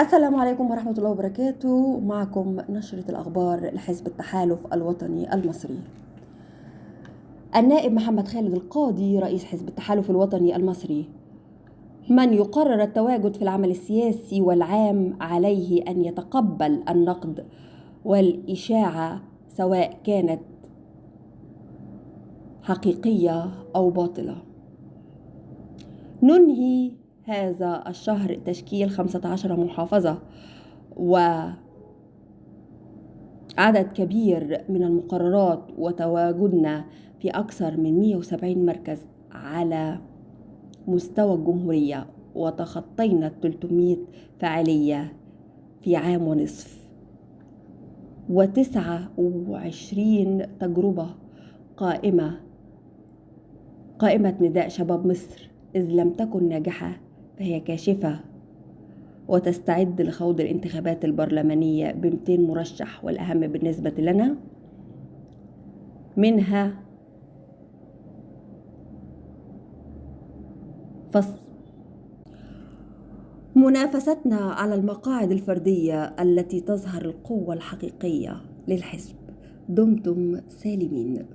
السلام عليكم ورحمة الله وبركاته. معكم نشرة الأخبار لحزب التحالف الوطني المصري. النائب محمد خالد القاضي رئيس حزب التحالف الوطني المصري من يقرر التواجد في العمل السياسي والعام عليه أن يتقبل النقد والإشاعة سواء كانت حقيقية أو باطلة. ننهي هذا الشهر تشكيل 15 محافظة وعدد كبير من المقررات وتواجدنا في أكثر من 170 مركز على مستوى الجمهورية، وتخطينا 300 فعالية في عام ونصف، و29 تجربة قائمة نداء شباب مصر، إذ لم تكن ناجحة فهي كاشفة، وتستعد لخوض الانتخابات البرلمانية ب200 مرشح، والأهم بالنسبة لنا منها منافستنا على المقاعد الفردية التي تظهر القوة الحقيقية للحزب. دمتم سالمين.